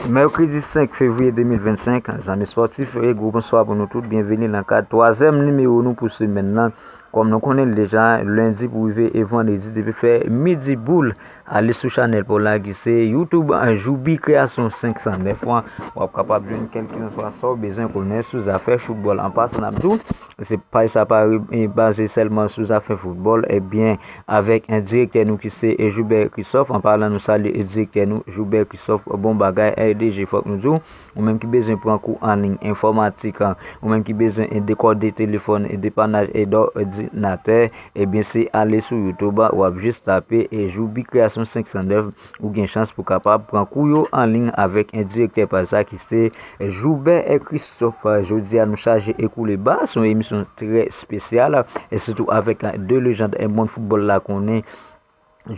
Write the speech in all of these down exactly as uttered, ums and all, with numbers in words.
Mèkredi senk fevriye de mil vennsenk, zanmi spòtif, e gwo bonswa pou nou tout. Byenveni nan kad twazyèm nimewo nou pou semèn nan. Kòm nou konnen l deja, lendi pou rive e vandredi, depi fè midi boul, ale sou chanèl pa w la ki se YouTube, Joubi Kreasyon senk san nèf. W ap kapab jwenn kèlkeswa sa w bezwen konnen sou zafè foutbòl. An pasan, n ap di w, se paj sa pa re- e baze sèlman sou zafè foutbòl. Ebyen, avèk direktè nou ki se Joubert Christophe, an palan, nou salye direktè nou, Joubert Christophe, bon bagay, D J, fòk nou di w, ou menm ki bezwen pran kou an liy enfòmatik, ou menm ki bezwen dekòde telefòn, depannaj e òdinatè, ebyen, se ale sou YouTube, w ap jis tape Joubi Kreasyon senk san nèf, ou gen chans pou kapab pran kou yo an liy avèk direktè paj sa ki se Joubert Christophe. Jodi a, nou chaje e koule ba, se yon emisyon trè espesyal, e sitou avèk de lejann mond foutbòl la konnen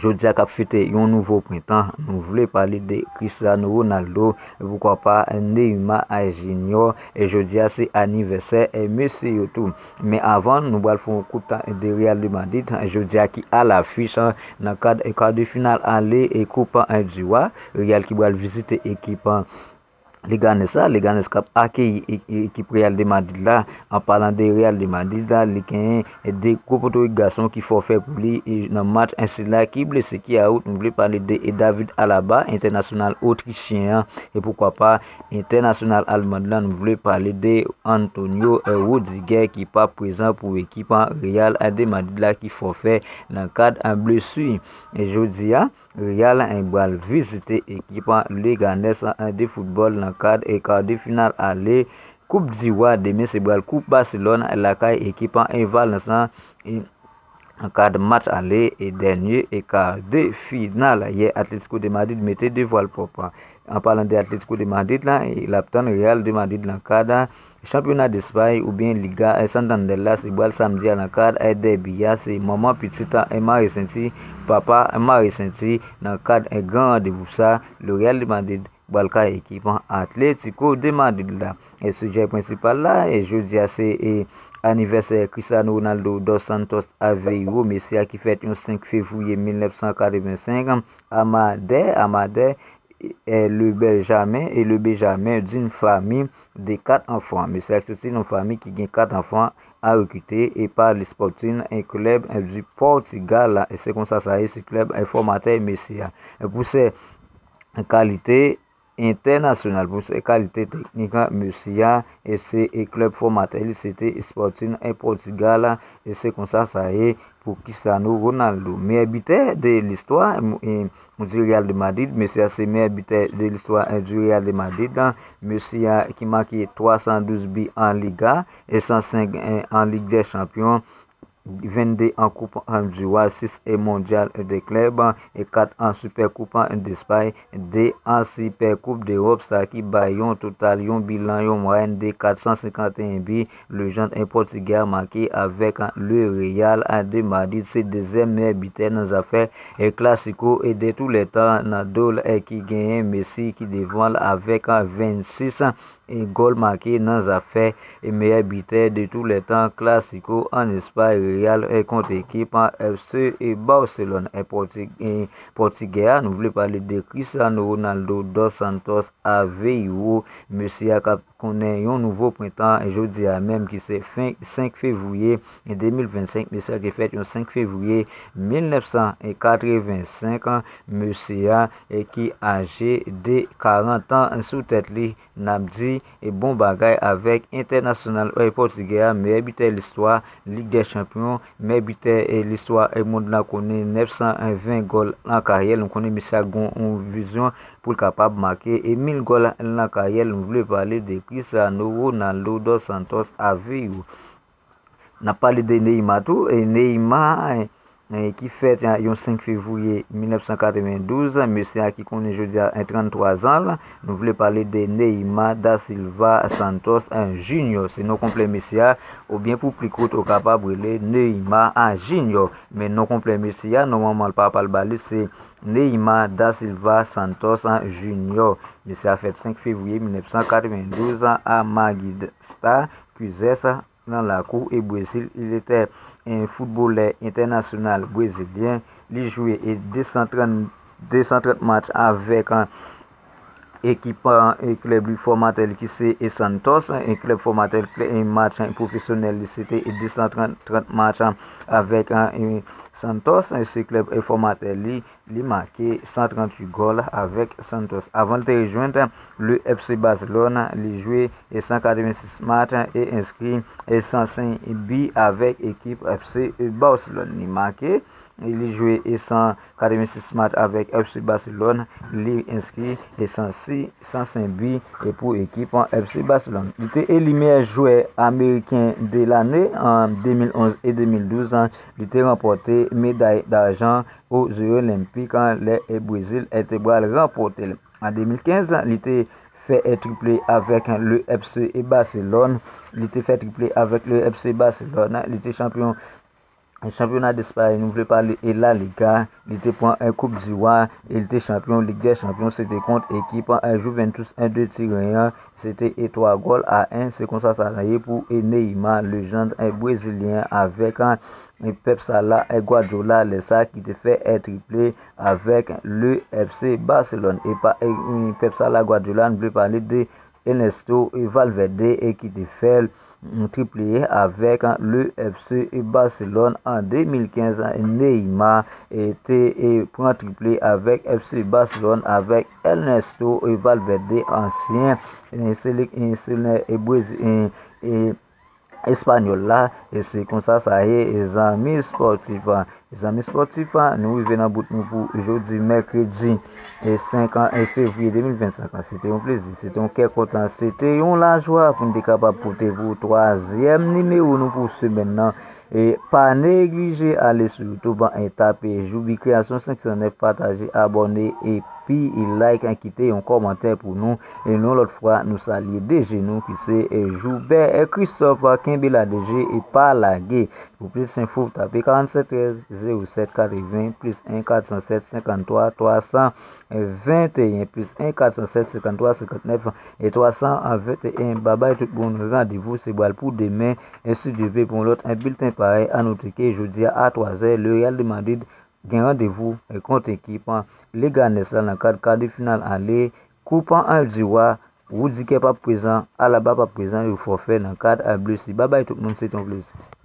jodi a k ap fete yon nouvo prentan. Nou vle pale de Cristiano Ronaldo, poukwa pa Neymar Junior, e jodi a se anivèsè mesye yo tou. Men avan, nou pral fè yon kout tan de Real de Madrid, jodi a ki alafich nan kad kar de final ale e Koup di Wa. Real ki pral vizite ekip Leganès la, Leganès k ap akeyi e- e- ekip Real de Madrid la. An palan de Real de Madrid la, li genyen de gwo potorik gason ki fòfè pou li e nan match, e sila ki blese, ki out, nou vle pale de e David Alaba, entènasyonal otrichyen an, e poukwa pa entènasyonal alman la, nou vle pale de Antonio, e, Rudiger ki p ap prezan pou ekip Real de Madrid la ki fòfè nan kad, e, blesi. E jodi a, Real, e, pral vizite ekip Leganès, e, de foutbòl nan kad e kar de final ale Koup di Wa. Demen se pral Koup Baselòn lakay ekip, e, Valence lan, e, nan kad match ale e dènye e kar de final. Yè, Atlético de Madrid mete de vwal pwòp. An palan de Atlético de Madrid la, e l ap tann Real de Madrid nan kad chanpyona Despay oubyen Liga, e, Santander la, se pral samdi a nan kad, e, dèbi a, se manman pitit, e, mare senti, papa mare senti nan kad, e, gran randevou sa, le Real de Madrid pral kay ekip Atlético de Madrid la. E sijè prensipal la, e jodi a se, e, anivèsè Cristiano Ronaldo dos Santos Aveiro, mesye a ki fèt yon senk fevriye mil nèf san katrevensenk, a Madè, a Madè, e, le Benjamin, e le Benjamin d'une famille de quatre enfants. Mesye a ki soti nan fanmi ki gen kat anfan a rekite e pa le Sporting, e klèb, e, du Portugal la. E se konsa sa ye, se klèb, e, fòmatè mesye a. E pou se kalite entènasyonal, pou se kalite teknik mesye a, e se, e klèb fòmatè li, se te Sporting, e Portugal la. E se konsa sa ye pou Cristiano Ronaldo. Meyè bitè de listwa, e, e, du Real de Madrid, mesye a se meyè bitè de listwa, e, du Real de Madrid la. Mesye a ki make twa san douz bi an Liga, e san senk, e, an Lig dè Chanpyon, vennde an Koup, e, di Wa, sis, e, Mondyal de Klèb, e kat an Sipè Koup, e, Despay, de an Sipè Koup Dewòp, sa ki bay yon total, yon bilan, yon mwayèn de kat san senkanteyen bi. Lejand, e, pòtigè a make avèk, e, le Real, e, de Madrid. Se dezyèm meyè bitè nan zafè, e, klasiko, e, de tou lè tan nan do l, e, ki genyen Messi ki devan l avèk, e, vennsis, e, gòl make nan zafè, e, meyè bitè de tou lè tan klasiko an Espay, Real, e, kont ekip, e, F C, e, Barcelone, e, pòti- e, pòtigè a. Nou vle pale de Cristiano Ronaldo dos Santos Aveiro, mesye a k ap konnen yon nouvo prentan jodi a menm ki se fen- senk fevriye de mil vennsenk. Mesye a ki fèt yon senk fevriye mil nèf san katrevensenk. Mesye a, e, ki aje de karant an sou tèt li, n ap di, e, bon bagay avèk entènasyonal, e, pòtigè a, meyè bitè listwa Lig dè Chanpyon, meyè bitè, e, listwa, e, mond lan konnen, nèf san ven gòl nan karyè l. Nou konnen mesye a gen yon vizyon pou l kapab make, e, mil gòl nan karyè l. Nou vle pale de Cristiano Ronaldo dos Santos Aveiro. N ap pale de Neymar tou, e, Neymar, e, e, ki fèt, e, yon senk fevriye mil nèf san katrevendouz, mesye a ki konnen jodi a, e, tranntwa zan l. Nou vle pale de Neymar da Silva Santos, e, Junior. Se non konplè mesye a, oubyen pou pli kout, ou kapab rele Neymar, e, Junior. Men non konplè mesye a, nòmalman papa l ba li se Neymar da Silva Santos, e, Junior. Mesye a fèt senk fevriye mil nèf san katrevendouz a Magistad Cuzes, nan lakou e Brezil. Il était un footballeur international brésilien. Li jwe, e, de san trant, de san trant match avèk, e, ekip e klèb li fòmatè li ki se e Santos, e klèb fòmatè li, e match pwofesyonèl li se te e de san trant, trant match avèk e Santos, e se klèb e fòmatè li, li make san tranntuit gòl avèk Santos. Avan li te rejwenn le F C Barcelone, li jwe e san katrevensis match e enskri e san senk bi avèk ekip F C Barcelone. Li make, li jwe e san katrevensis match avèk F C Barcelone, li enskri e san senk bi e pou ekip F C Barcelone. Li te eli meyè jwè ameriken de lane an de mil onz e de mil douz. Li te ranpòte meday dajan o Jeux Olympiques lè e Brezil te pral ranpòte l. An de mil kenz, li te fè e triple avèk le F C Barcelone. Li te fè triple avèk le F C Barcelone. Li te chanpyon chanpyona Despay, nou vle pale e La Liga. Li te pran e Koup di Wa, e li te chanpyon Lig dè Chanpyon, se te kont ekip e Juventus e de Turin an, se te e twa gòl a en. Se konsa sa ye pou e Neymar, lejand e brezilyen, avèk e pèp sa la e Guardiola, lè sa ki te fè e triple avèk le F C Barcelone. E pa e, e pèp sa la Guardiola, nou vle pale de Ernesto Valverde, e ki te fè triple avèk le F C Barcelone an de mil kenz. Neymar e te e pran triple avèk F C Barcelone avèk Ernesto Valverde, ansyen e selek e selè e brezi e e espanyòl la. E se konsa sa ye, e zanmi spòtif. Zanmi spòtif, nou rive nan bout nou pou jodi mèkredi e senk e fevriye de mil vennsenk. Se te yon plezi, se te yon kè kontan, se te yon lajwa pou n te kapab pote pou twazyèm nimewo nou pou semèn nan. E pa neglije ale sou YouTube e tape Joubi Kreyasyon senk san nèf, pataje, abòne, epi like, kite yon kòmantè pou nou. E yon lòt fwa, nou salye D J nou ki se e Joubert e Christophe. Kenbe la D J e pa lage. Pou plis enfo, tape karannset trèz zewo sèt katreven plis en kat san sèt senkanntwa twa san venteyen plis en kat san sèt senkanntwa senkantnèf e twa san venteyen. Babay tout moun, randevou se bal pou demen. E si Dye vle, pou yon lòt e bilten parèy. A note ke jodi a, a twazè, le Real de Madrid gen randevou e kont ekip Leganes la nan kad kade final ale Koup di Wa. Rudiger p ap prezan, Alaba p ap prezan, yo fòfè nan kad a blesi. Babay tout moun, se te yon plezi.